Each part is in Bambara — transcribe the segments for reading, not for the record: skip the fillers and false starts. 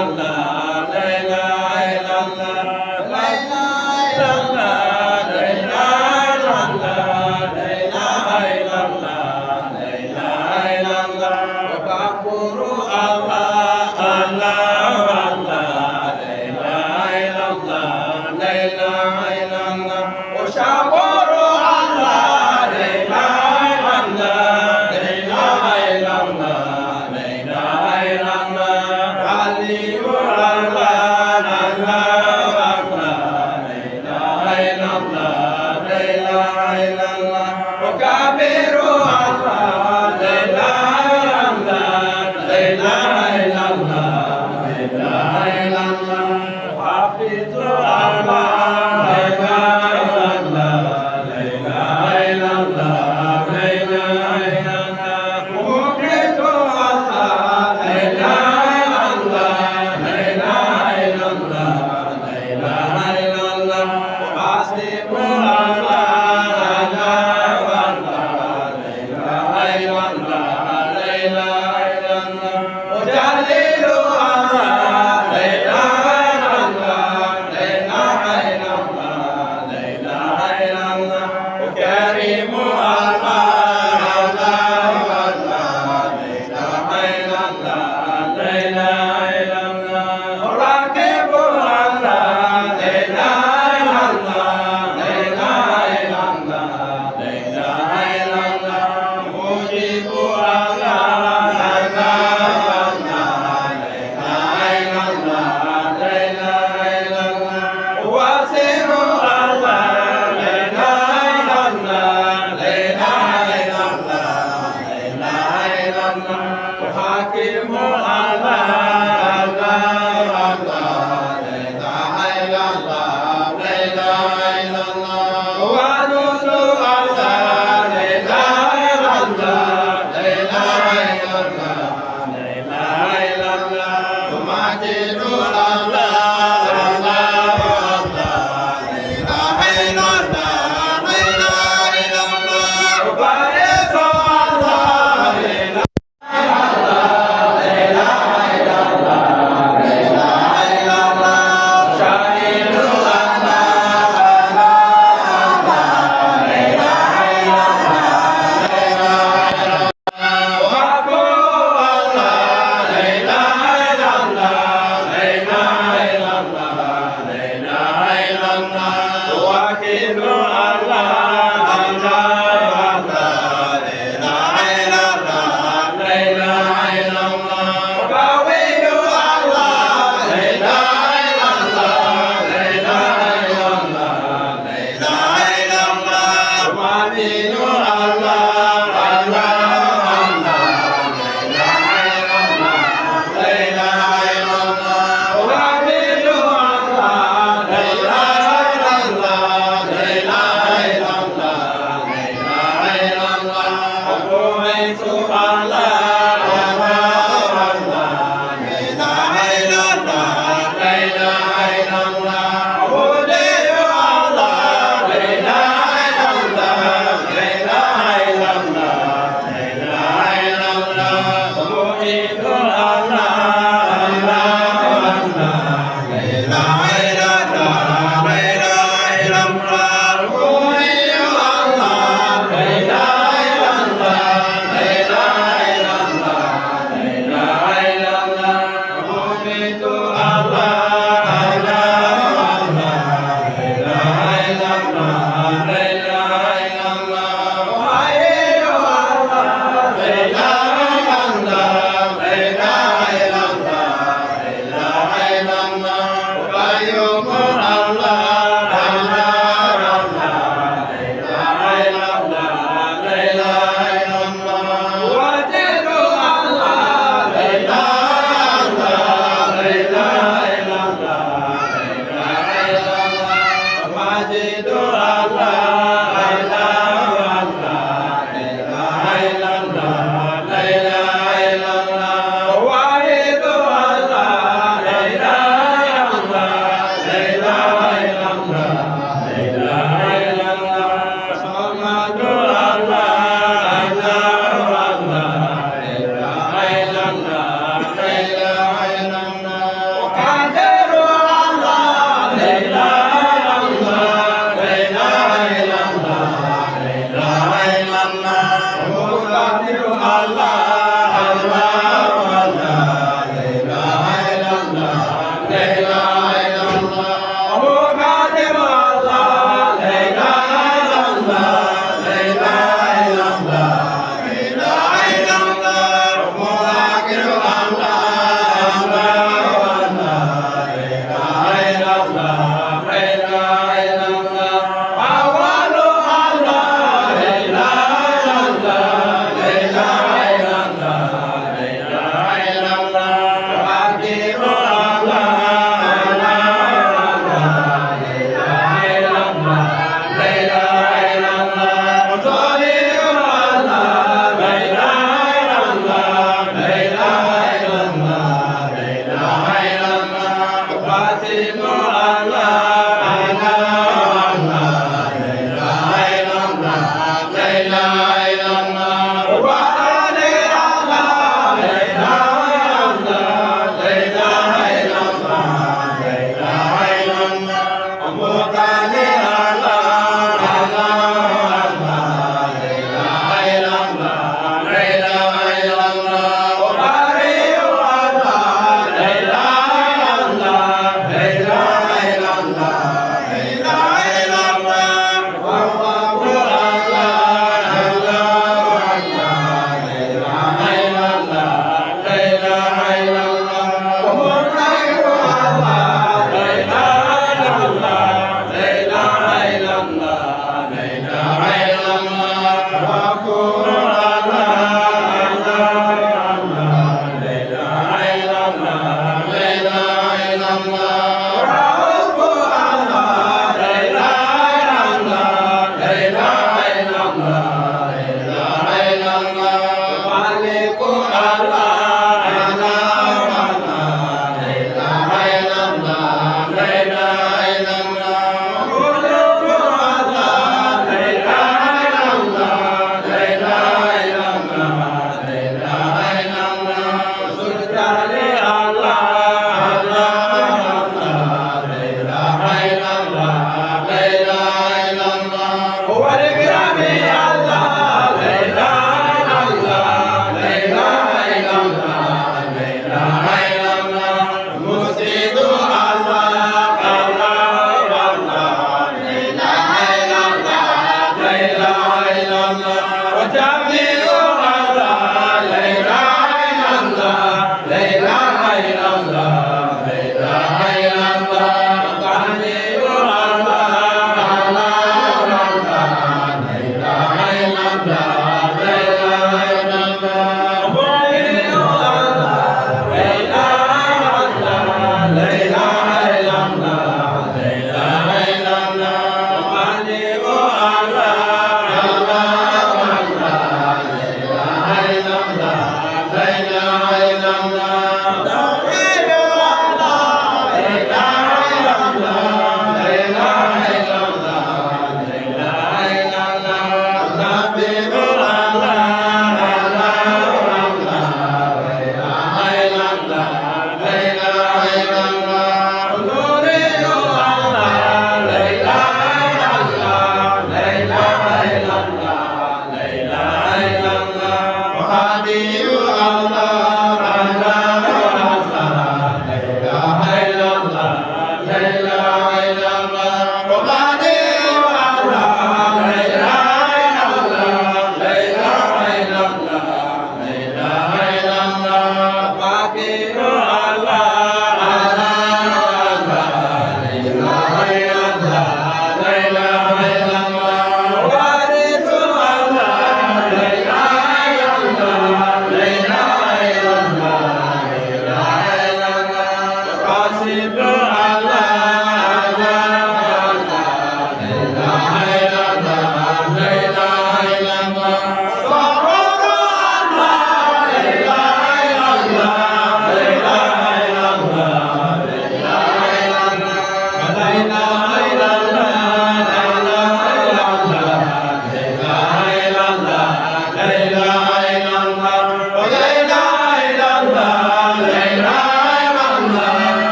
La وحاكم الله الله الله لا إله إلا الله لا إله إلا الله ورسول الله لا إله إلا الله لا إله إلا الله لا إله إلا الله ومجيد الله الله الله لا إله إلا الله لا إله إلا الله وبارك الله لا إله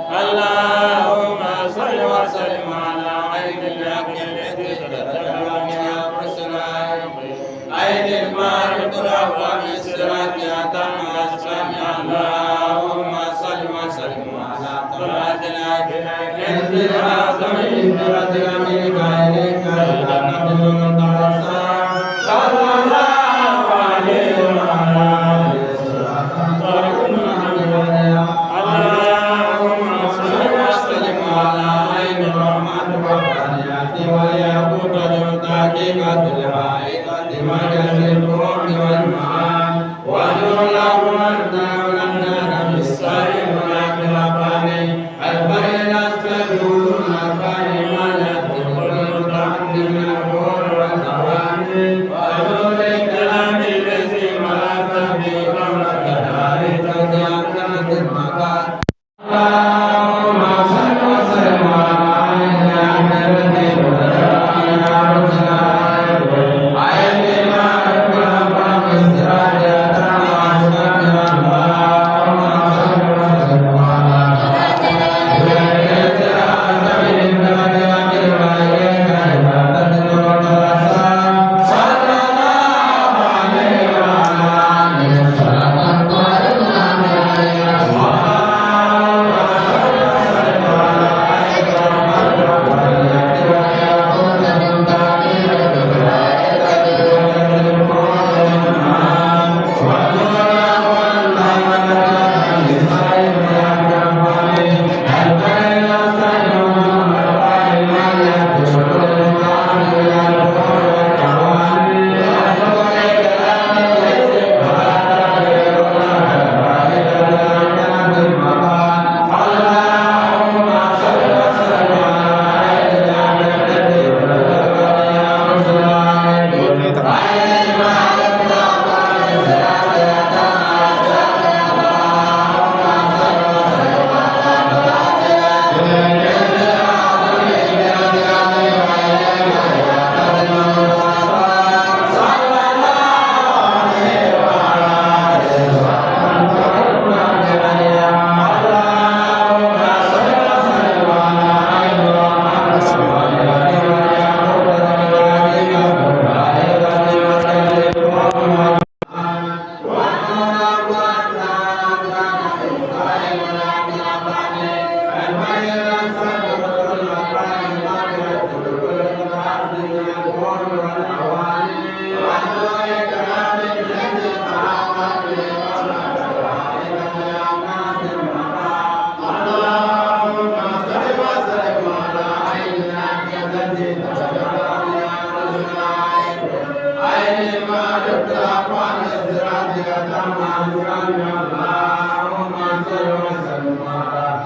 اللهم صل وسلم على عين الحق التي تتبع بها الرسل عين المعرفة الأول الصراط أتم الأسلام. اللهم صل وسلم على طلعة الكنز الأعظم إنك إليك صلى الله عليه وعلى اللهم صل وسلم على عين الرحمة الربانية والياقوت المتحققة الحقيقة مركز القرب والمعان ونور الأرض والأنهار بالسائر والعقل الرباني البر الأسود الأرباني مالك المتعدد من القرب والأواني ونور الكلام الذي ملك به قبلك دار المكان. اللهم صل وسلم على عين التي تتجلى بها رسل عين المعرفة الأقوال الصراط أتم اللهم صل وسلم على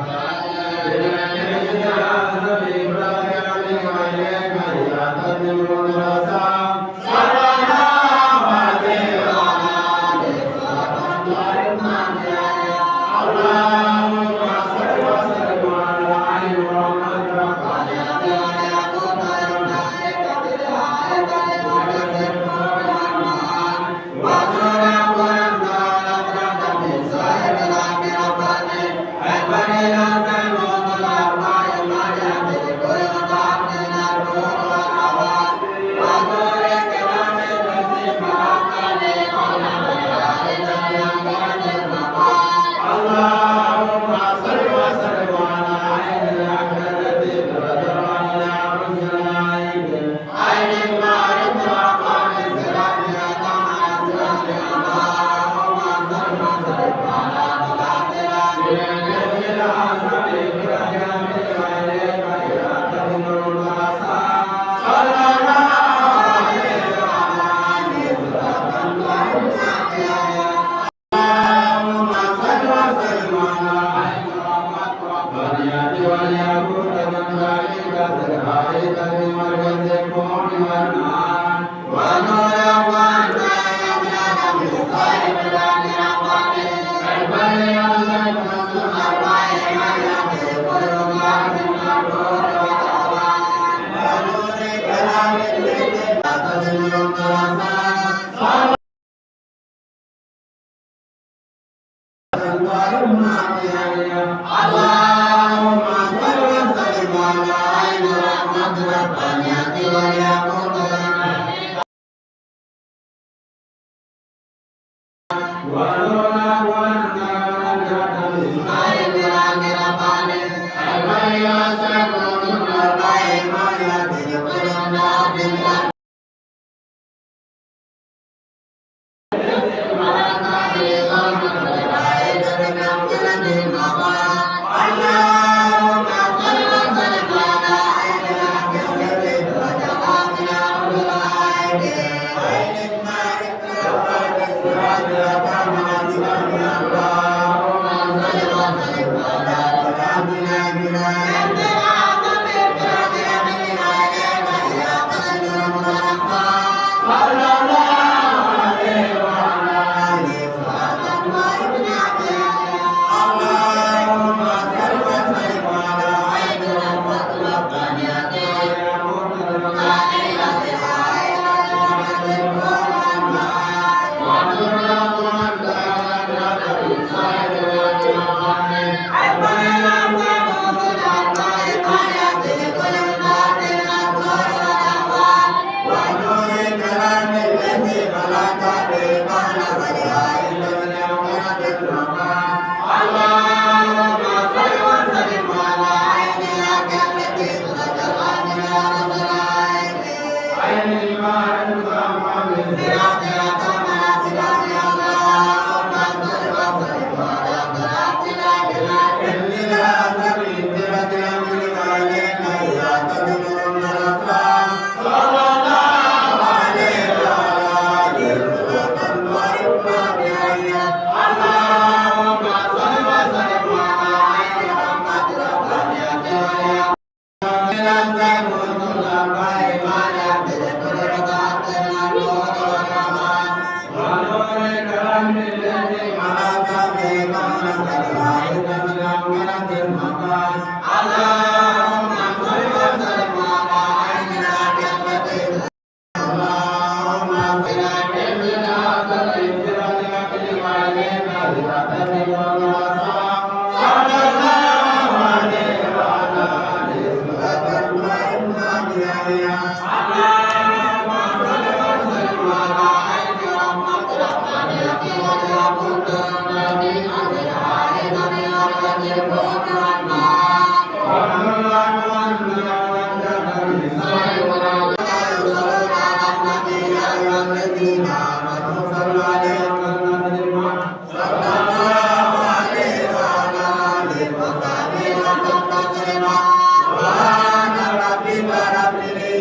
سبحان ربك رب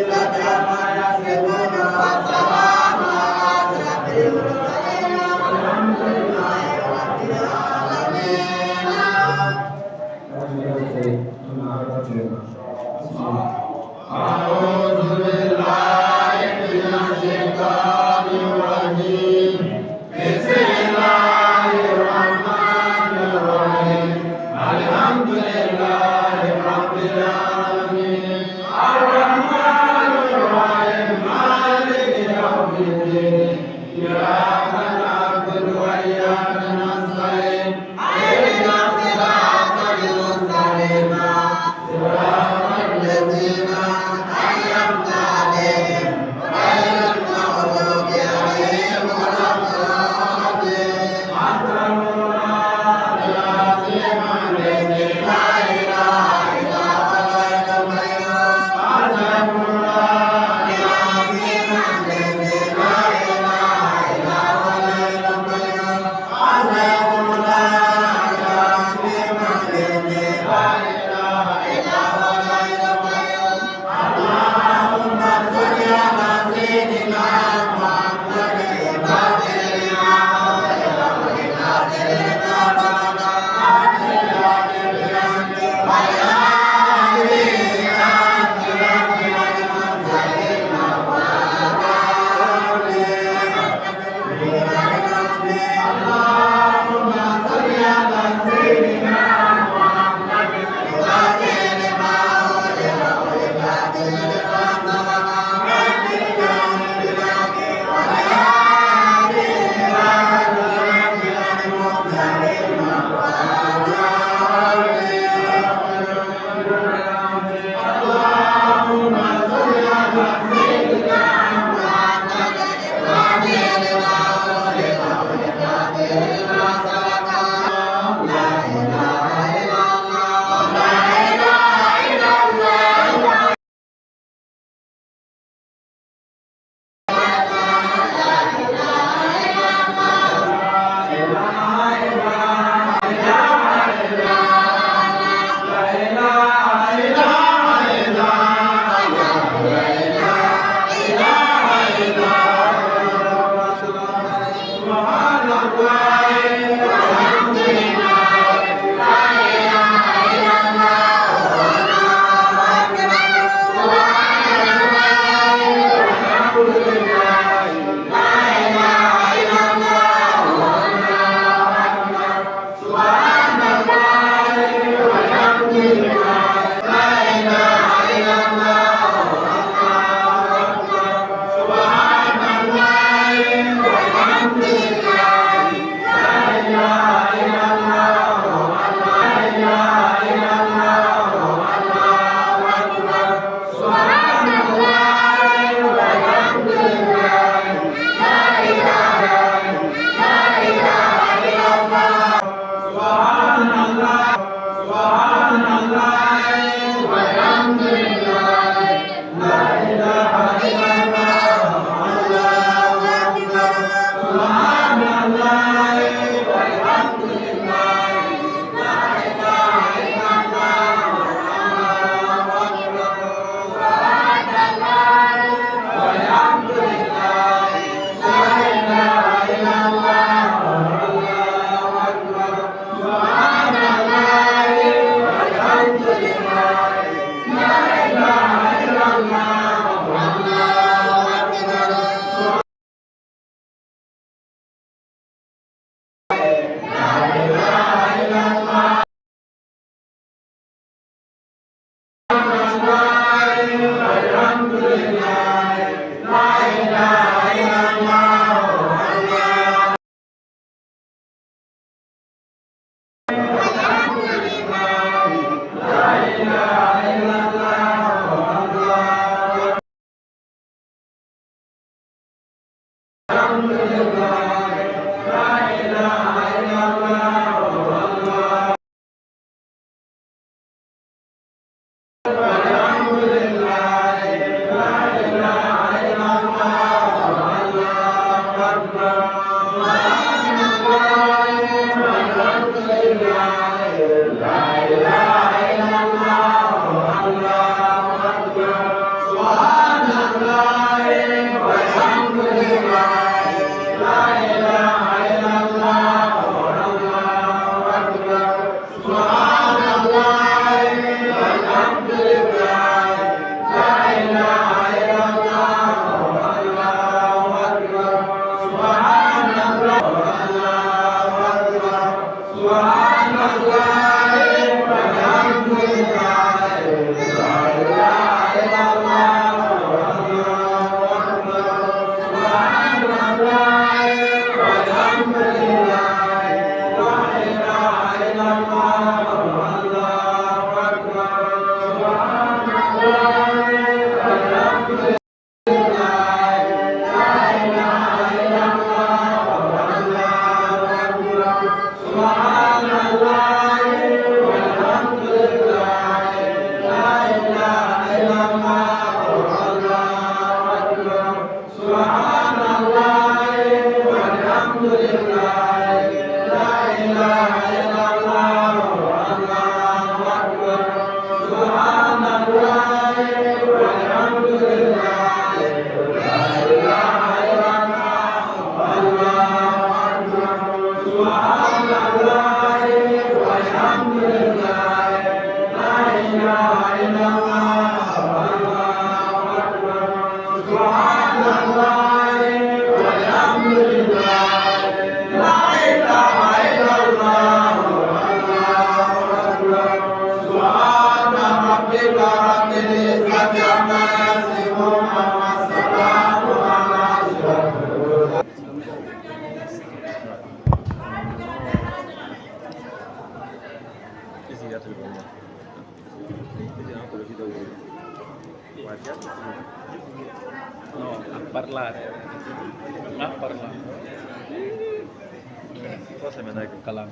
عما يصفون وسلام على أشرف المرسلين والحمد لله رب العالمين. أعوذ بالله من الشيطان الرجيم. بسم الله الرحمن الرحيم. الحمد لله رب العالمين. الرحمن الرحيم. مالك يوم الدين. إياك نعبد وإياك نستعين. اهدنا الصراط المستقيم. صراط الذين أنعمت عليهم غير المغضوب عليهم ولا الضالين. أستغفر الله العظيم الذي لا إله إلا هو الحي القيوم. أستغفر الله العظيم الذي لا إله إلا هو الحي القيوم. أستغفر الله العظيم الذي لا إله إلا هو الحي القيوم. اللهم صل على سيدنا محمد الفاتح لما أغلق والخاتم لما سبق ناصر الحق بالحق والهادي إلى صراطك المستقيم وعلى آله اللهم صل على سيدنا محمد الفاتح لما أغلق والخاتم لما سبق ناصر الحق بالحق والهادي إلى صراطك المستقيم وعلى آله اللهم صل على سيدنا محمد الفاتح لما أغلق والخاتم لما سبق. لا إله إلا الله. لا إله إلا الله. سبحان الله والحمد لله لا إله إلا الله والله أكبر سبحان ربك رب العزة عما يصفون والسلام على المرسلين. No, a parlare. A parlare. Kalam.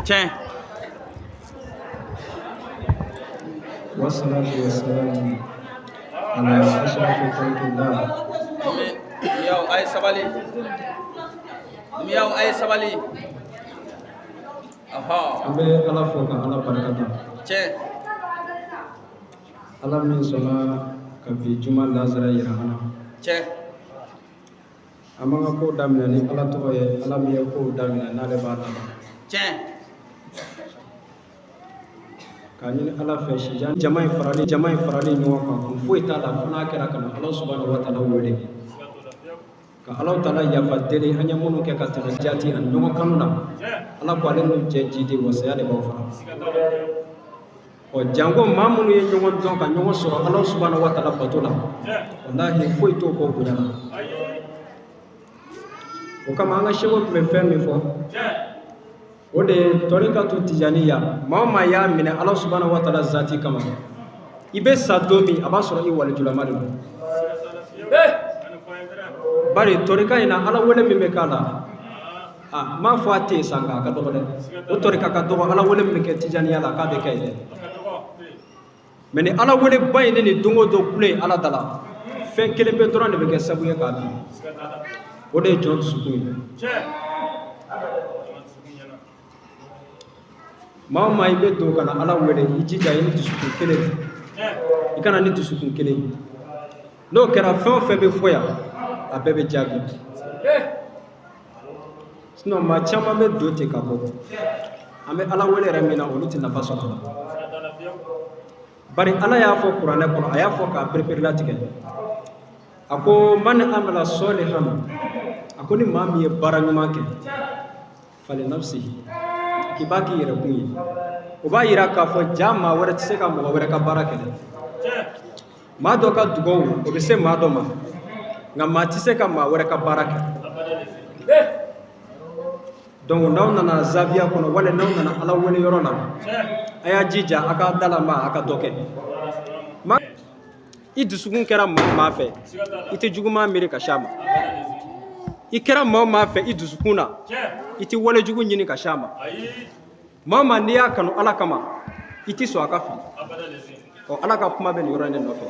Tiens. والصلاة والسلام على أشرف خلق الله. Miyaw ay sabali. Miyaw ay sabali. Aha. An bɛ Ala fo ka Ala barikada. Tiɲɛ. Ala min sɔnna ka bi juma lazara yira an na. Tiɲɛ. An b'an ka kow daminɛ ni Ala tɔgɔ ye, Ala min ye kow daminɛ n'ale b'a laban. Tiɲɛ. K'a ɲini Ala fɛ sijan jama in farali ɲɔgɔn kan kun foyi t'a la fo n'a kɛra ka na Ala subahana wa taala wele. Ka Ala taala yafa deli an ye minnu kɛ ka tɛmɛ jati ani ɲɔgɔn kanu na. Ala ko ale n'u cɛ jidi wasaya de b'aw fara. Ɔ janko maa minnu ye ɲɔgɔn dɔn ka ɲɔgɔn sɔrɔ Ala subahana wa taala bato la, walahi foyi t'o kɔ bonya la. O kama an ka seko tun bɛ fɛn min fɔ, o de ye tɔrikatu tijaniya. Maa o maa y'a minɛ Ala subahana wa taala zati kama, i bɛ sa don min a b'a sɔrɔ i walijulama de don. Bari tɔrika in na Ala wele min bɛ k'a la, a m'a fɔ a tɛ yen sa, nka a ka dɔgɔ dɛ. O tɔrika ka dɔgɔ Ala wele min bɛ kɛ tijaniya la k'a bɛ kɛ yen dɛ. Mɛ ni Ala wele ba in ne ni don o don kule Ala da la, fɛn kelen bɛ dɔrɔn de bɛ kɛ sababu ye k'a bin, o de ye jɔn dusukun ye. Maa o maa i bɛ don ka na Ala wele, i jija i ni dusukun kelen, i kana ni dusukun kelen. N'o kɛra fɛn o fɛn bɛ fɔ yan, a bɛɛ bɛ jaabi. Sinon maa caman bɛ don ten ka bɔ. An bɛ Ala wele yɛrɛ min na, olu tɛ nafa sɔrɔ a la. Bari Ala y'a fɔ kuranɛ kɔnɔ, a y'a fɔ k'a pereperelatigɛ. A ko man amila sɔlihan, a ko ni maa min ye baara ɲuman kɛ, fali nafsihi, k'i b'a k'i yɛrɛ kun ye. O b'a yira k'a fɔ ja maa wɛrɛ tɛ se ka mɔgɔ wɛrɛ ka baara kɛ dɛ. Maa dɔ ka dugawu o bɛ se maa dɔ ma, nka maa tɛ se ka maa wɛrɛ ka baara kɛ. Donc n'aw nana zaviya kɔnɔ wala n'aw nana Ala wele yɔrɔ la, a y'a jija a ka dalama a ka dɔ kɛ. I dusukun kɛra maa o maa fɛ, i tɛ juguman miiri ka s'a ma. I kɛra maa o maa fɛ i dusukun na, i tɛ walejugu ɲini ka s'a ma. Maa o maa n'i y'a kanu Ala kama, i tɛ sɔn a ka fili. Ɔ Ala ka kuma bɛ nin yɔrɔ in de nɔfɛ.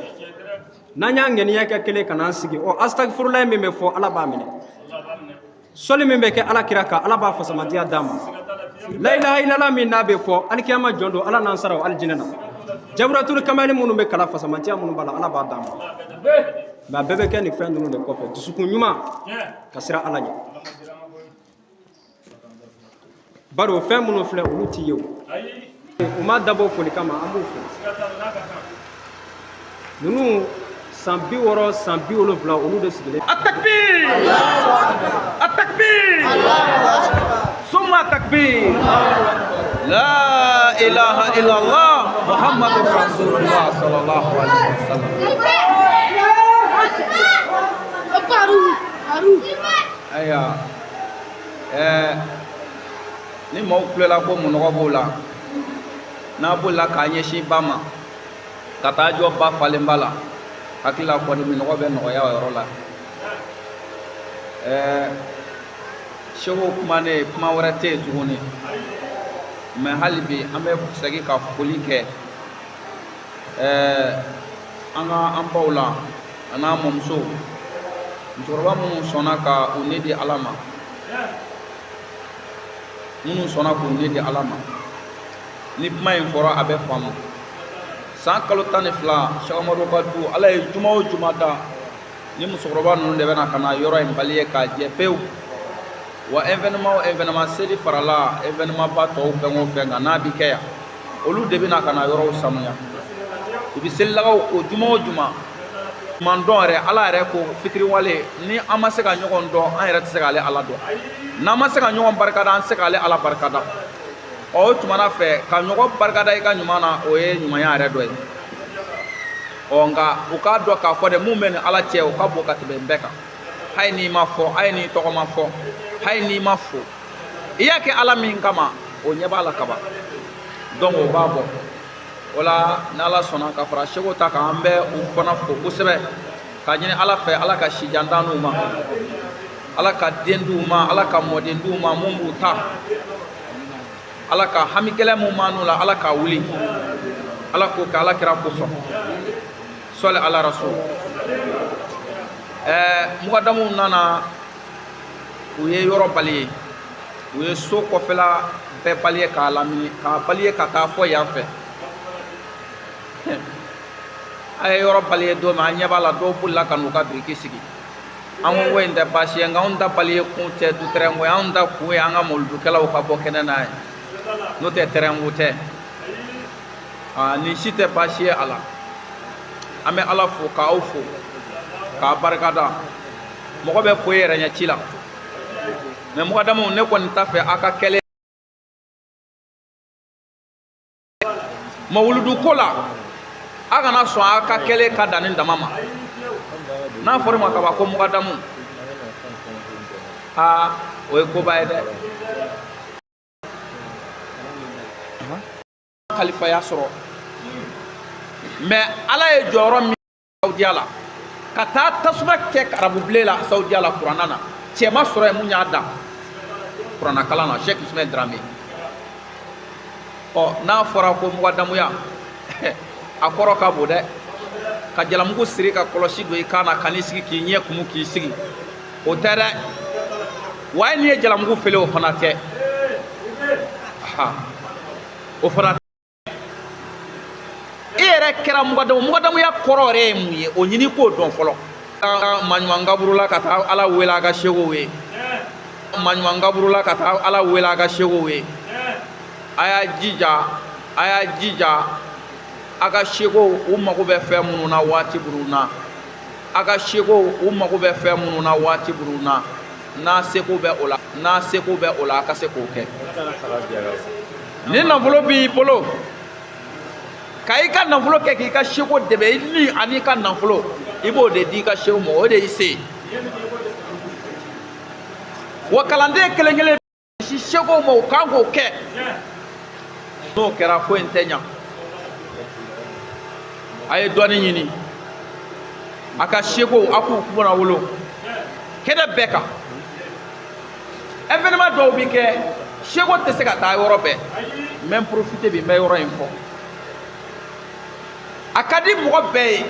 N'an y'an ŋaniya kɛ kelen ka n'an sigi, ɔ astagfirulayi min bɛ fɔ Ala b'a minɛ. Sɔli min bɛ kɛ Ala kira kan, Ala b'a fasamadiya d'a ma. La ilaha illallah min n'a bɛ fɔ, alikiyama jɔn don, Ala n'an sara o alijinɛ na. Jaburatul kamali minnu bɛ kala fasamadiya minnu b'a la, Ala b'a d'a ma. Mɛ a bɛɛ bɛ kɛ nin fɛn ninnu de kɔfɛ. Dusukun ɲuman ka siran Ala ɲɛ. Bari o fɛn minnu filɛ, olu t'i ye o. U m'a dabɔ foli kama, an b'u fo. Ninnu san 60 san 70 olu de sigilen. Atakbir! Atakbir! Summa takbir! La ilaha illallah Muhammadur Rasulullah sallallahu alaihi wasallam. Ayiwa, ni maaw kulela ko munɔgɔ b'o la, n'a bolila k'a ɲɛsin ba ma ka taa jɔ ba falenba la, hakili la kɔni minɔgɔ bɛ nɔgɔya o yɔrɔ la. Seko kuma ne kuma wɛrɛ tɛ yen tuguni, mɛ hali bi an bɛ segin ka foli kɛ an ka an baw la a n'an mɔmusow, musokɔrɔba minnu sɔnna ka u ni di Ala ma, minnu sɔnna k'u ni di Ala ma. Ni kuma in fɔra a bɛ faamu. San kalo 12 Sɛki Amadu ka du, Ala ye juma o juma da, Ni musokɔrɔba ninnu de bɛna ka na yɔrɔ in balayer k'a jɛ pewu. Wa événement o événement, seli farala événement ba tɔw fɛn o fɛn kan, n'a bi kɛ yan, olu de bɛna ka na yɔrɔw sanuya. U bɛ selilakaw ko juma o juma. Ɲuman dɔn yɛrɛ, Ala yɛrɛ ko fitiriwale, ni an ma se ka ɲɔgɔn dɔn, an yɛrɛ tɛ se k'ale Ala dɔn. N'an ma se ka ɲɔgɔn barikada, an tɛ se k'ale Ala barikada. Ɔ, o tuma na fɛ ka ɲɔgɔn barikada i ka ɲuman na, o ye ɲumanya yɛrɛ dɔ ye. Ɔ, nka u k'a dɔn k'a fɔ dɛ, mun bɛ ni Ala cɛ, o ka bon ka tɛmɛ bɛɛ kan. Hali n'i ma fɔ, hali n'i tɔgɔ ma fɔ, hali n'i ma fo, i y'a kɛ Ala min kama, o ɲɛ b'a la kaban. Donc o b'a bɔ o la. N'Ala sɔnna, ka fara seko ta kan, an bɛ u fana fo kosɛbɛ, k'a ɲini Ala fɛ, Ala ka sijan d'an n'u ma, Ala ka den d'u ma, Ala ka mɔden d'u ma mun b'u ta, Ala ka hami gɛlɛn mun b'an n'u la, Ala k'a wuli, Ala k'o kɛ Ala kira kosɔn, sɔli ala rasul. Mugadamuw nana, u ye yɔrɔ balayer, u ye so kɔfɛla bɛɛ balayer k'a lamini, k'a balayer ka taa fɔ yan fɛ. A ye yɔrɔ balayer don min, an ɲɛ b'a la, dɔw bolila ka n'u ka biriki sigi. An ko in tɛ baasi ye, nka anw ta balayer kun tɛ du terrain ko ye, anw ta kun ye an ka mɔlidukɛlaw ka bɔ kɛnɛ n'a ye, n'o tɛ terrain ko tɛ. Aa, nin si tɛ baasi ye a la. An bɛ Ala fo, k'aw fo, k'a barikada. Mɔgɔ bɛ fo i yɛrɛ ɲɛ ci la, mɛ mɔgɔdamuw, ne kɔni t'a fɛ aw ka kɛlɛ mawuludu ko la. A kana sɔn aw ka kɛlɛ ka dan nin dama ma. N'a fɔra ma kaban ko mɔgɔdamu, aa, o ye koba ye dɛ. Kalifaya sɔrɔ, mɛ Ala ye jɔyɔrɔ min Saudiya la, ka taa tasuma kɛ arabubilen la Saudiya la, kuranna na cɛ ma sɔrɔ yen mun y'a dan kuranna kalan na, Sheikh Ismail Dramé. Ɔ, n'a fɔra ko mugadamuya, a kɔrɔ ka bon dɛ. Ka jalamugu siri ka kɔlɔsi don i kan na, ka n'i sigi k'i ɲɛ kumu k'i sigi, o tɛ dɛ. Wa hali n'i ye jalamugu fele, o fana tɛ, o fana. E yɛrɛ kɛra mugadamu, mugadamuya kɔrɔ yɛrɛ ye mun ye, o ɲini k'o dɔn fɔlɔ. Maɲuman kaburu la ka taa Ala wele a ka sekow ye, maɲuman kaburu la ka taa Ala wele a ka sekow ye. A y'a jija, a y'a jija, a ka sekow, u mago bɛ fɛn minnu na waati minnu na, a ka sekow, u mago bɛ fɛn minnu na waati minnu na, n'a seko bɛ o la, n'a seko bɛ o la, a ka se k'o kɛ. Ni nafolo b'i bolo, ka i ka nafolo kɛ k'i ka seko dɛmɛ, i ni ani i ka nafolo, i b'o de di i ka seko ma, o de y'i se ye. Wa kalanden kelen kelen si seko ma, o kan k'o kɛ. N'o kɛra, ko in tɛ ɲa. A ye dɔɔni ɲini a ka seko, a k'u kunna wolo kɛnɛ bɛɛ kan. Événement dɔw bi kɛ, seko tɛ se ka taa yɔrɔ bɛɛ. N bɛ n profiter bi, n bɛ yɔrɔ in fɔ. A ka di mɔgɔ bɛɛ ye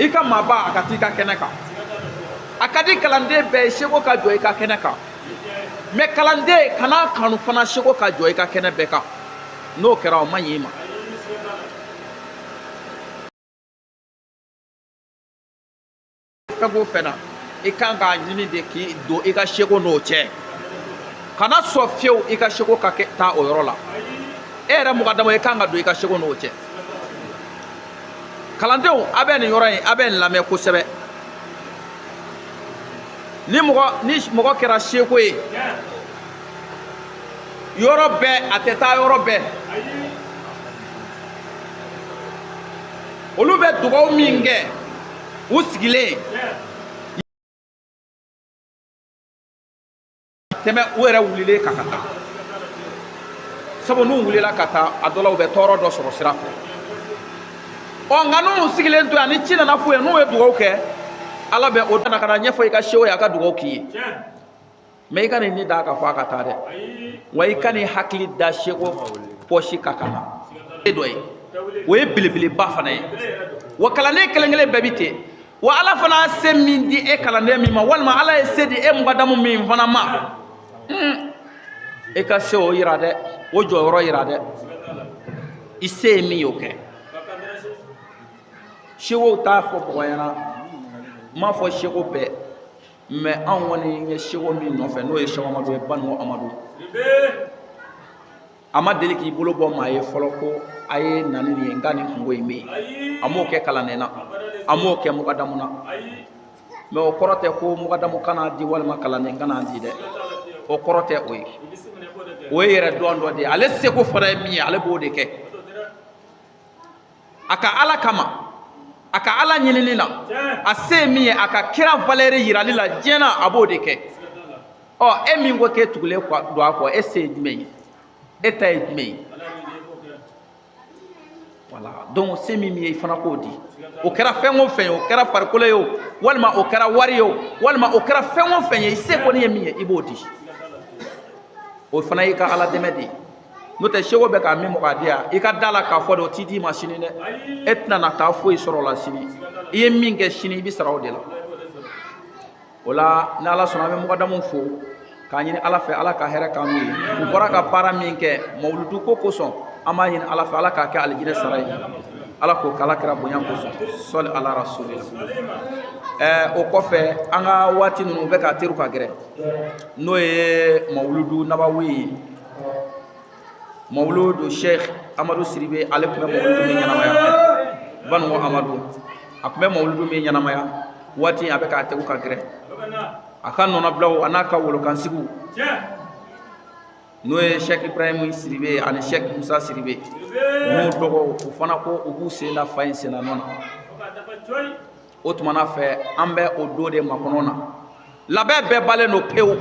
i ka maaba a ka t'i ka kɛnɛ kan. A ka di kalanden bɛɛ ye seko ka jɔ i ka kɛnɛ kan. Mɛ kalanden kana kanu fana seko ka jɔ i ka kɛnɛ bɛɛ kan. N'o kɛra, o man ɲi i ma. Fɛn o fɛn na, i kan k'a ɲini de k'i don i ka seko n'o cɛ. Kana sɔn fiyewu i ka seko ka kɛ taa o yɔrɔ la. E yɛrɛ mɔgɔ dama, i kan ka don i ka seko n'o cɛ. Kalandenw, a bɛ nin yɔrɔ in, a bɛ nin lamɛn kosɛbɛ. Ni mɔgɔ kɛra seko ye yɔrɔ bɛɛ, a tɛ taa yɔrɔ bɛɛ. Olu bɛ dugawu min kɛ u sigilen tɛmɛ, u yɛrɛ wulilen ka taa, sabu n'u wulila ka taa, a dɔ la u bɛ tɔɔrɔ dɔ sɔrɔ sira fɛ. Ɔ, nka n'u sigilen to yan, ni ci nana f'u ye, n'u ye dugawu kɛ, Ala bɛ o na ka na ɲɛfɔ i ka sewo ye, a ka dugawu k'i ye. Mɛ i ka nin ni da ka fɔ a ka taa dɛ. Wa i ka nin hakili da seko pɔsi ka ka na e dɔ ye, o ye belebeleba fana ye. Wa kalanden kelen kelen bɛɛ bi ten. Wa Ala fana y'a se min di e kalanden min ma, walima Ala ye se di e mugadamu min fana ma, e ka se o yira dɛ, o jɔyɔrɔ yira dɛ. I se ye min ye, o kɛ. Sewow t'a fɔ mɔgɔ ɲɛna. N m'a fɔ seko bɛɛ, mais anw kɔni ye seko min nɔfɛ n'o ye Seko Amadu ye, Baninko Amadu, a ma deli k'i bolo bɔ maa ye fɔlɔ ko a ye na ni nin ye, n ka nin kunko in bɛ yen. A m'o kɛ kalanden na, a m'o kɛ mugadamu na. Mais o kɔrɔ tɛ ko mugadamu kana di walima kalanden kana di dɛ, o kɔrɔ tɛ o ye. O ye yɛrɛ dɔn dɔ de ye. Ale seko fana ye min ye, ale b'o de kɛ a ka Ala kama, a ka Ala ɲinini na, a se ye min ye, a ka kira valeur yirali la diɲɛ na, a b'o de kɛ. Ɔ e min ko k'e tugulen don a kɔ, e se ye jumɛn ye? E ta ye jumɛn ye? Voilà, donc se min ye, i fana k'o di. O kɛra fɛn o fɛn ye, o kɛra farikolo ye o, walima o kɛra wari ye o, walima o kɛra fɛn o fɛn ye, i se kɔni ye min ye, i b'o di. O fana y'i ka Ala dɛmɛ de ye. N'o tɛ, seko bɛ k'a min mɔgɔ a di yan, i ka da la k'a fɔ de, o t'i d'i ma sini dɛ. E tɛna na taa foyi sɔrɔ o la sini. I ye min kɛ sini, i bɛ sara o de la. O la, ni Ala sɔnna, an bɛ mɔgɔdamu fo k'a ɲini Ala fɛ, Ala ka hɛrɛ k'an n'u ye. U bɔra ka baara min kɛ mawuludu ko kosɔn, an b'a ɲini Ala fɛ, Ala k'a kɛ alijinɛ sara ye, Ala k'o k'Ala kira bonya kosɔn, sɔli ala rasulila. O kɔfɛ, an ka waati ninnu bɛ ka teriw ka gɛrɛ, n'o ye mawuludu nabawi ye, mawuludu Sheikh Amadu Siribe. Ale tun bɛ mawuludu min ɲɛnamaya, Baninko Amadu, a tun bɛ mawuludu min ɲɛnamaya waati, a bɛ k'a tɛgɛ ka gɛrɛ a ka nɔnɔbilaw a n'a ka wolokansigiw, n'o ye Sheikh Ibrahim Siribe ani Sheikh Musa Siribe n'u dɔgɔw. U fana ko u b'u sen da fa in senna nɔ na. O tumana fɛ, an bɛ o don de makɔnɔ na. Labɛn bɛɛ balen don pewu.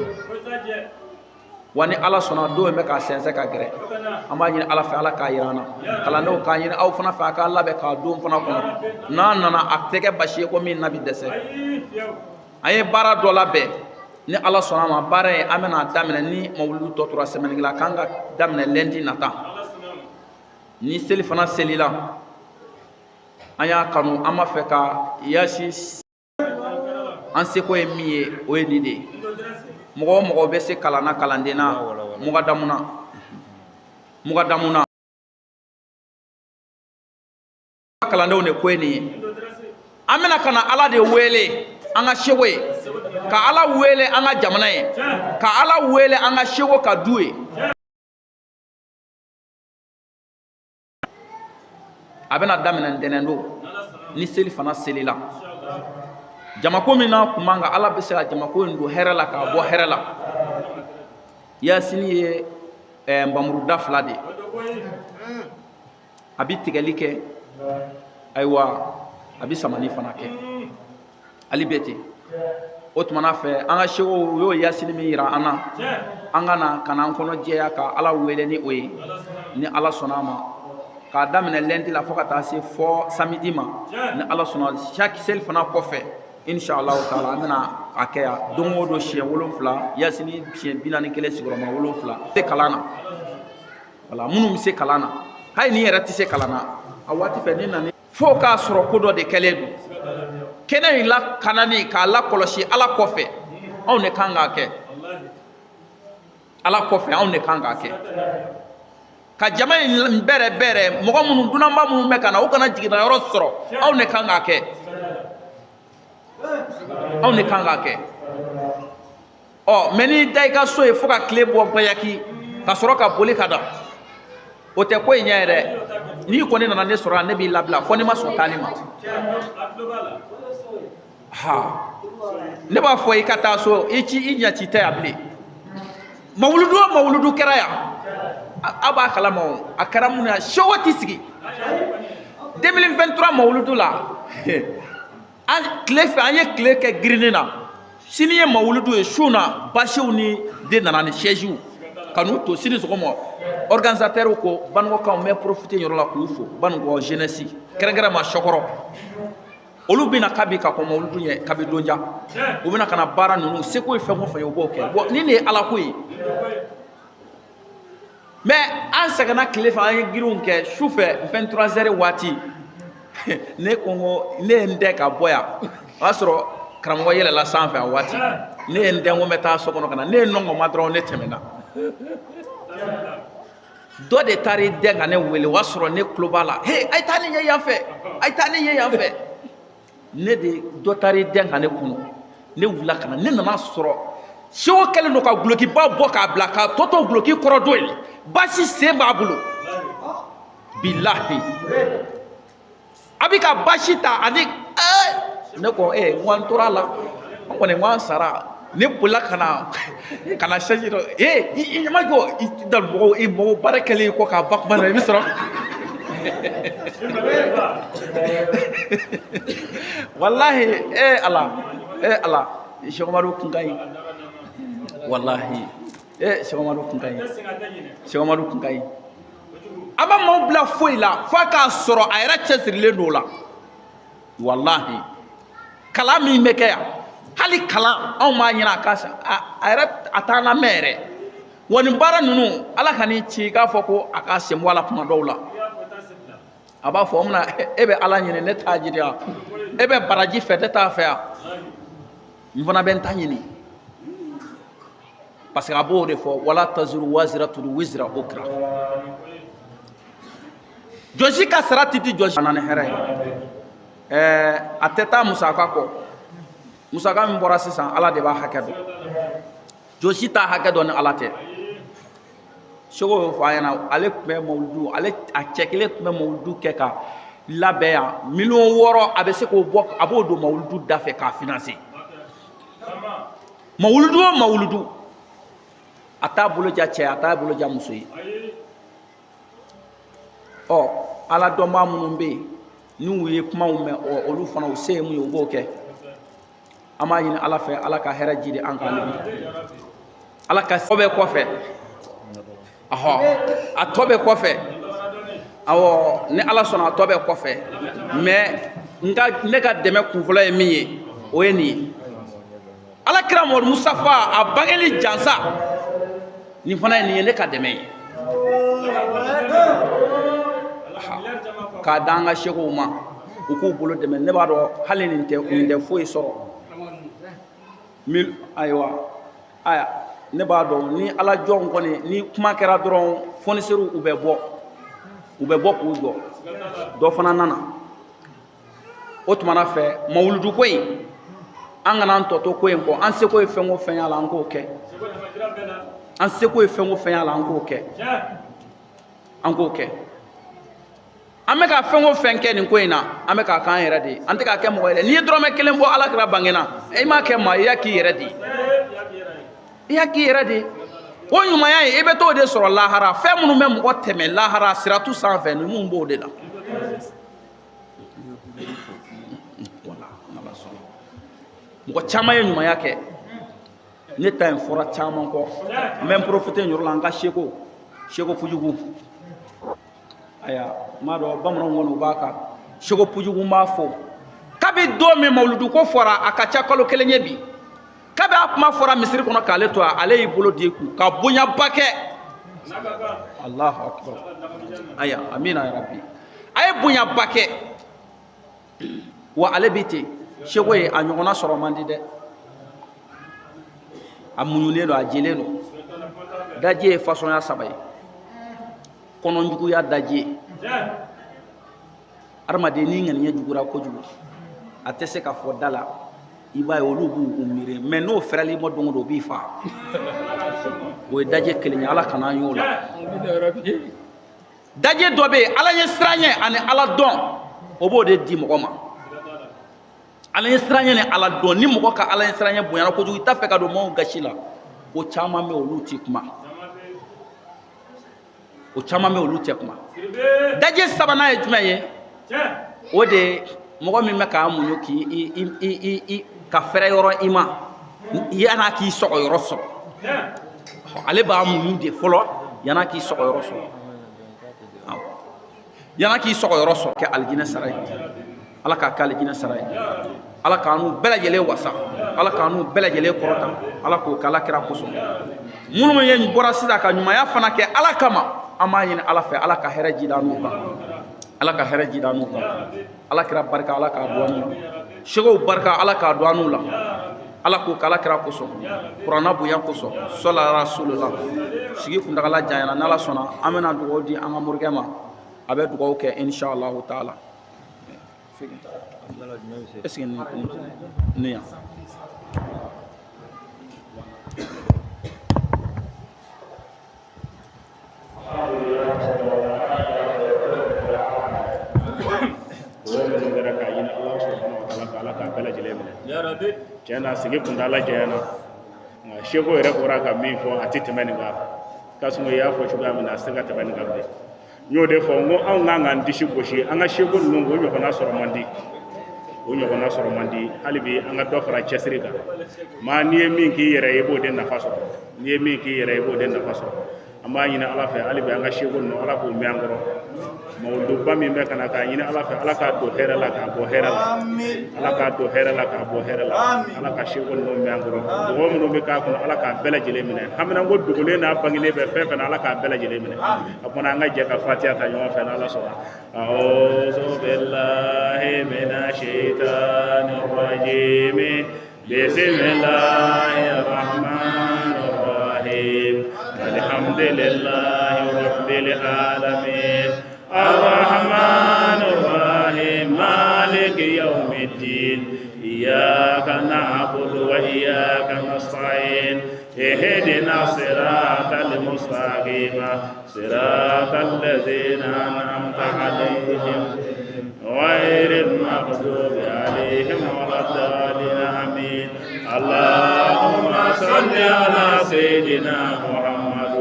Wa ni Ala sɔnna, don in bɛ k'a sɛnsɛn ka gɛrɛ. An b'a ɲini Ala fɛ, Ala k'a yira an na. Kalandenw, k'a ɲini aw fana fɛ, a k'a labɛn k'a don fana kɔnɔ. N'a nana, a tɛ kɛ basi ye ko min na bi dɛsɛ. An ye baara dɔ labɛn. Ni Ala sɔnna a ma, baara in, an bɛna daminɛ ni mawuludu tɔ tora semaine kelen, a kan ka daminɛ lundi nata ni seli fana selila. An y'a kanu, an b'a fɛ ka yasi. An seko ye min ye, o ye nin de ye. Mɔgɔ o mɔgɔ bɛ se kalan na, kalanden na, mugadamu na, mugadamu na, kalandenw de ko ye nin ye. An bɛna ka na Ala de wele an ka seko ye, ka Ala wele an ka jamana ye, ka Ala wele an ka seko ka du ye. A bɛna daminɛ ntɛnɛn don ni seli fana selila. Jamako min n'a kun man kan, Ala bɛ se ka jamako in don hɛrɛ la k'a bɔ hɛrɛ la. Yasini ye nbamuruda fila de ye. A bɛ tigɛli kɛ, ayiwa, a bɛ samani fana kɛ. Ale bɛ ten. O tumana fɛ, an ka sekow y'o yasini min yira an na, an ka na ka na an kɔnɔ jɛya ka Ala wele ni o ye. Ni Ala sɔnna a ma, k'a daminɛ lundi la fo ka taa se fɔ samedi ma, ni Ala sɔnna, chaque seli fana kɔfɛ, inshallah taala, an bɛna a kɛ yan don o don siɲɛ 7, yasini siɲɛ 41 sigiyɔrɔma 7. Se kalan na, wala minnu bɛ se kalan na, hali n'i yɛrɛ tɛ se kalan na, a waati fɛ ni nana fo k'a sɔrɔ ko dɔ de kɛlen don kɛnɛ in lakanani k'a lakɔlɔsi. Ala kɔfɛ, anw de kan k'a kɛ. Ala kɔfɛ, anw de kan k'a kɛ ka jama in bɛrɛ bɛrɛ. Mɔgɔ minnu, dunanba minnu bɛ ka na, u kana jiginna yɔrɔ sɔrɔ. Anw de kan k'a kɛ, anw de kan k'a kɛ. Ɔ mɛ n'i da i ka so ye fo ka tile bɔ gbayaki ka sɔrɔ ka boli ka da, o tɛ ko in ɲɛ yɛrɛ. N'i kɔni nana ne sɔrɔ yan, ne b'i labila fo n'i ma sɔn taali ma. Ha, ne b'a fɔ i ka taa so, i ci i ɲɛ ci tɛ yan bilen. Mawuludu o mawuludu kɛra yan, aw b'a kalama o, a kɛra mun ye, seko t'i sigi. 2023 mawuludu la, an tile fɛ, an ye tile kɛ girinni na. Sini ye mawuludu ye, su na basiw ni de nana ni sɛsiw ka n'u to. Sini sɔgɔma, organisateur ko Banikɔkaw, n bɛ profiter yɔrɔ la k'u fo, Banikɔ jeunesse, kɛrɛnkɛrɛn ma sɔkɔrɔ, olu bɛna kabi ka kɔn mawuludu ɲɛ kabi donja. U bɛna ka na baara ninnu seko ye fɛn o fɛn ye, u b'o kɛ. Bon, nin de ye Ala ko ye. Mais an sɛgɛnna tile fɛ, an ye girinw kɛ. Su fɛ, 23 heures waati, ne ko n ko ne ye n dɛ ka bɔ yan. O y'a sɔrɔ karamɔgɔ yɛlɛla sanfɛ a waati. Ne ye n dɛ, n ko n bɛ taa so kɔnɔ ka na. Ne ye nɔngɔn dɔrɔn, ne tɛmɛna. Dɔ de taara i dɛn ka ne wele. O y'a sɔrɔ ne tulo b'a la: he, a ye taa nin ye yan fɛ, a ye taa nin ye yan fɛ. Ne de dɔ taara i dɛn ka ne kɔnɔ, ne wulila ka na, ne nana sɔrɔ sewo kɛlen don ka gulokiba bɔ k'a bila k'a tɔ to guloki kɔrɔ don yen, basi sen b'a bolo, bilahi a bɛ ka basi ta ani ne ko n ko an tora a la, an kɔni n ko an sara. Ne bolila ka na chaise dɔ, i ɲama jɔ, i da mɔgɔw, i mɔgɔw baara kɛlen kɔ k'a ba kuma na, i bɛ sɔrɔ walahi ala ala Cheikh Umaru kun ka ɲi, walahi Cheikh Umaru kun ka ɲi, Cheikh Umaru kun ka ɲi. A ma maaw bila foyi la f'a k'a sɔrɔ a yɛrɛ cɛsirilen don o la, walahi. Kalan min bɛ kɛ yan, hali kalan anw b'a ɲini a ka a yɛrɛ a t'an lamɛn yɛrɛ. Wa nin baara ninnu ala ka n'i ci i k'a fɔ ko a k'a sen bɔ a la kuma dɔw la, a b'a fɔ o munna e bɛ ala ɲini ne t'a ɲini yan, e bɛ baraji fɛ ne t'a fɛ yan, n fana bɛ n ta ɲini. Parce que a b'o de fɔ, wala taziru waziratun wizra ukra. Jɔsi ka sara ti di jɔsi. A nana ni hɛrɛ ye. A tɛ taa musaka kɔ, musaka min bɔra sisan ala de b'a hakɛ dɔn, jɔsi t'a hakɛ dɔn ni ala tɛ. Seko y'o fɔ a ɲɛna, ale tun bɛ mawuludu, ale a cɛ kelen tun bɛ mawuludu kɛ ka labɛn yan, 6 miliyɔn a bɛ se k'o bɔ, a b'o don mawuludu da fɛ k'a financer. Mawuludu o mawuludu, a t'a bolo ja cɛ, a t'a bolo ja muso ye. Ɔ ala dɔnbaa minnu bɛ yen n'u ye kumaw mɛn, ɔ olu fana u se ye mun ye u b'o kɛ. An b'a ɲini ala fɛ, ala ka hɛrɛ jidi an kan bi, ala ka tɔ bɛ kɔfɛ, ɔhɔ a tɔ bɛ kɔfɛ, awɔ ni ala sɔnna a tɔ bɛ kɔfɛ. Mais ne ka dɛmɛ kunfɔlɔ ye min ye, o ye nin ye. Ala kira Mamadu Mustafa a bangeli jansa, nin fana ye nin ye ne ka dɛmɛ ye k'a d'an ka sekow ma, u k'u bolo dɛmɛ. Ne b'a dɔn hali nin tɛ foyi sɔrɔ. Ayiwa aya ne b'a dɔn ni ala jɔn kɔni ni kuma kɛra dɔrɔn fonisɛriw u bɛ bɔ k'u jɔ. Dɔ fana nana o tumana fɛ mawuludu ko in, an kana an tɔ to ko in kɔ, an seko ye fɛn o fɛn y'a la an k'o kɛ, an seko ye fɛn o fɛn y'a la an k'o kɛ, an k'o kɛ. An bɛ ka fɛn o fɛn kɛ nin ko in na, an bɛ k'a k'an yɛrɛ de ye, an tɛ k'a kɛ mɔgɔ yɛrɛ. N'i ye dɔrɔmɛ kelen bɔ ala kira bangena, i m'a kɛ maa ye, i y'a k'i yɛrɛ de ye, i y'a k'i yɛrɛ de ye. O ɲumanya ye i bɛ t'o de sɔrɔ lahara. Fɛn minnu bɛ mɔgɔ tɛmɛ lahara siratu sanfɛ, ninnu b'o de la. Mɔgɔ caman ye ɲumanya kɛ, ne ta in fɔra caman kɔ. N bɛ n profiter nin yɔrɔ la, an ka seko Pujugu, aya n b'a dɔn bamananw kɔni u b'a kan, seko Pujugu n b'a fɔ. Kabi don min mawuludu ko fɔra, a ka ca kalo kelen ye bi, kabi a kuma fɔra misiri kɔnɔ k'ale to yan, ale y'i bolo di kun ka bonyaba kɛ. Allahu akbar, aya amina ya rabbi, a ye bonyaba kɛ. Wa ale bi ten, seko ye a ɲɔgɔnna sɔrɔ man di dɛ, a muɲunen don, a jɛlen don. Daji ye fasɔnya saba ye: kɔnɔjuguya daji ye, adamaden n'i ŋaniya jugura kojugu a tɛ se ka fɔ da la, i b'a ye olu b'u miiri, mɛ n'o fɛrɛli ma don o don o b'i fa. O ye daje kelen ye, ala kana an y'o la. Daje dɔ bɛ yen, ala ɲɛ siran ɲɛ ani ala dɔn, o b'o de di mɔgɔ ma. Ala ɲɛ siran ɲɛ ni ala dɔn, ni mɔgɔ ka ala ɲɛ siran ɲɛ bonyana kojugu, i t'a fɛ ka don maaw gasi la, o caman bɛ olu ti kuma, o caman bɛ olu tɛ kuma. Daje sabanan ye jumɛn ye? O de ye mɔgɔ min bɛ k'a muɲu k'i ka fɛrɛ yɔrɔ i ma, yan'a k'i sɔgɔ yɔrɔ sɔrɔ, ale b'a muɲu de fɔlɔ yan'a k'i sɔgɔ yɔrɔ sɔrɔ, yan'a k'i sɔgɔ yɔrɔ sɔrɔ. Kɛ alijinɛ sara ye, ala k'a kɛ alijinɛ sara ye, ala k'an n'u bɛɛ lajɛlen wasa, ala k'an n'u bɛɛ lajɛlen kɔrɔta, ala k'o kɛ ala kira kosɔn. Minnu ye bɔra sisan ka ɲumanya fana kɛ ala kama, an b'a ɲini ala fɛ, ala ka hɛrɛ jida n'u kan, ala ka hɛrɛ jida n'u kan, ala kira barika, ala k'a don an n'u la, sekow barika, ala k'a don an n'u la, ala k'o kɛ ala kira kosɔn, kuranna bonya kosɔn, sɔla rasulula. Sigi kuntagala janyana, n'ala sɔnna an bɛna dugawu di an ka morikɛ ma, a bɛ dugawu kɛ inshallah taala. Est ce que nin nin yan? O minnu kɛra k'a ɲini Ala subahana wa taala fɛ, Ala k'a bɛɛ lajɛlen minɛ. Tiɲɛ na, sigi kuntaala janyana, nka seko yɛrɛ bɔra ka min fɔ, a tɛ tɛmɛ nin kan. Kasuma, i y'a fɔ cogoya min na, a tɛ se ka tɛmɛ nin kan bilen. N y'o de fɔ n ko anw kan k'an disi gosi an ka seko ninnu, o ɲɔgɔnna sɔrɔ man di, o ɲɔgɔnna sɔrɔ man di. Hali bi an ka dɔ fara cɛsiri kan. Maa, n'i ye min k'i yɛrɛ ye, i b'o de nafa sɔrɔ. N'i ye min k'i yɛrɛ ye, i b'o de nafa sɔrɔ. An b'a ɲini Ala fɛ, hali bi an ka seko ninnu, Ala k'o mɛn an kɔrɔ. Mawuluduba min bɛ ka na, k'a ɲini Ala fɛ, Ala k'a don hɛrɛ la k'a bɔ hɛrɛ la. Ala k'a don hɛrɛ la k'a bɔ hɛrɛ la. Ala ka seko ninnu mɛn an kɔrɔ. Mɔgɔ minnu bɛ k'a kɔnɔ, Ala k'a bɛɛ lajɛlen minɛ. Haminanko dogolen n'a bangelen bɛ fɛn fɛn na, Ala k'a bɛɛ lajɛlen minɛ. A kumana, an ka jɛ ka fatiya ta ɲɔgɔn fɛ n'Ala sɔnna. أعوذ بالله من الشيطان الرجيم. بسم الله الرحمن الرحيم. الحمد لله رب العالمين، الرحمن الرحيم، مالك يوم الدين. إياك نعبد وإياك نستعين. اهدنا الصراط المستقيم، صراط الذين أنعمت عليهم، غير المغضوب عليهم ولا الضالين. آمين. اللهم صل على سيدنا محمد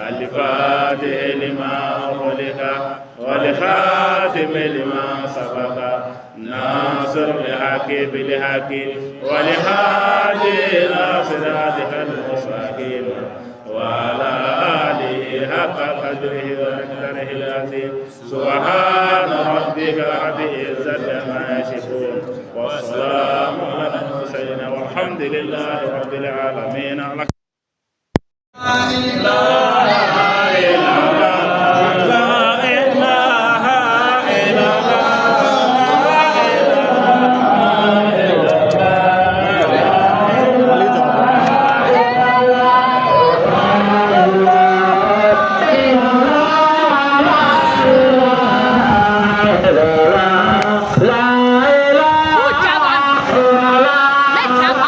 الفاتح لما أغلق، والخاتم لما سبق، ناصر الحق بالحق، والهادي إلى صراطك المستقيم، وعلى آله حق قدره ومقداره العظيم. سبحان ربك رب العزة عما يصفون، والسلام على المرسلين، والحمد لله رب العالمين. لا إله إلا الله. 不加班，没加班。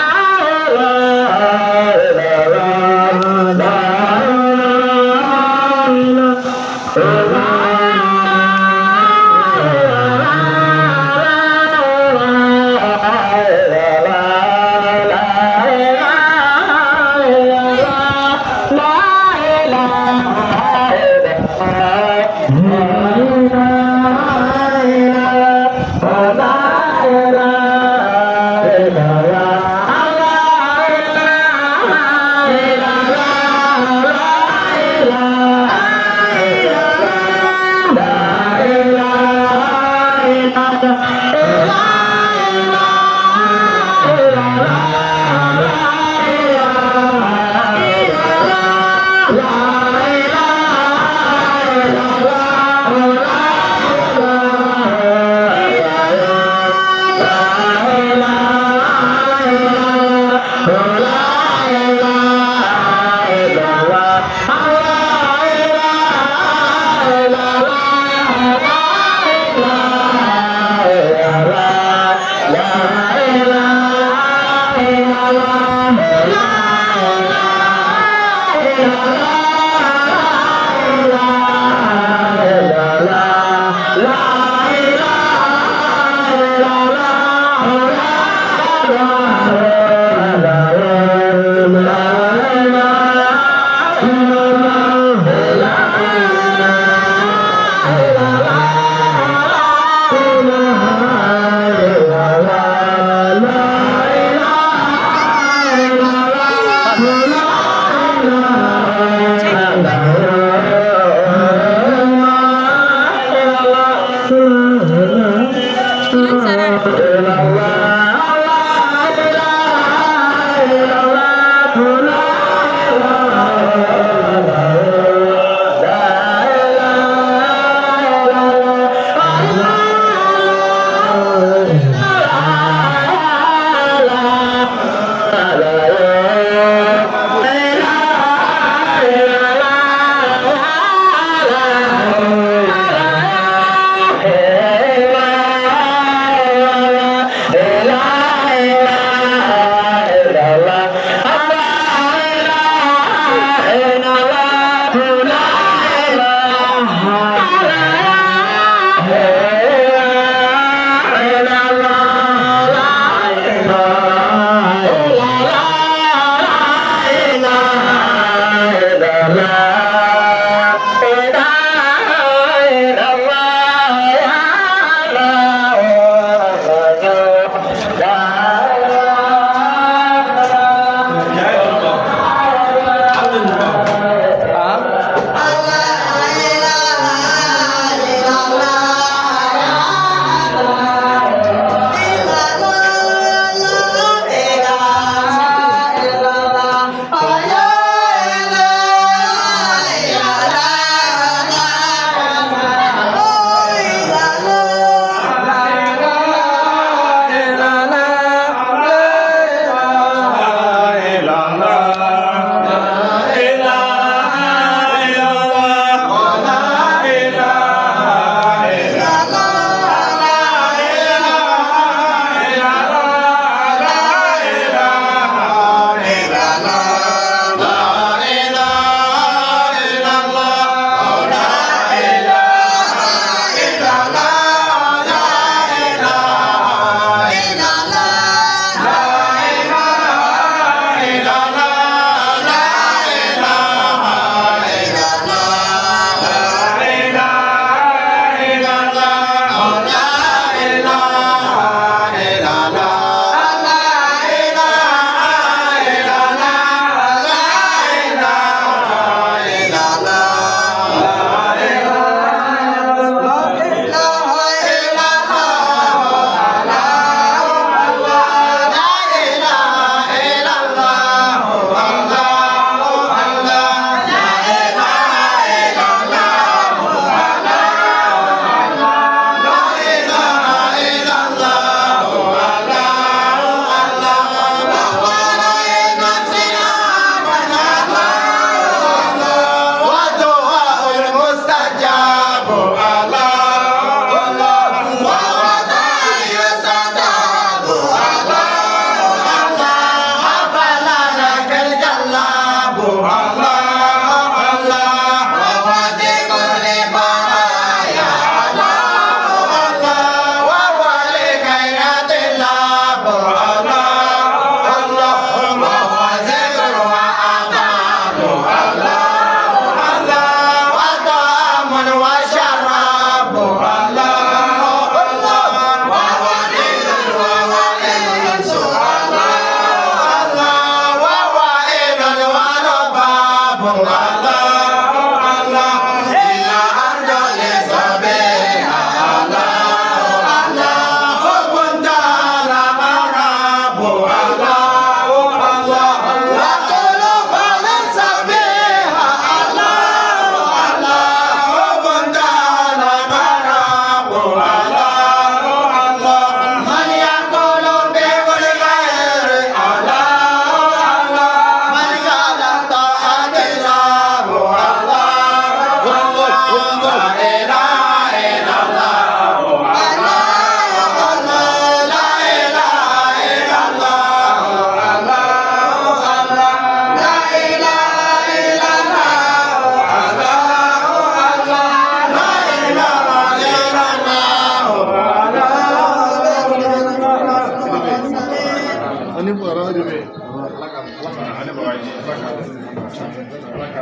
Ani bagaji. Ala ka.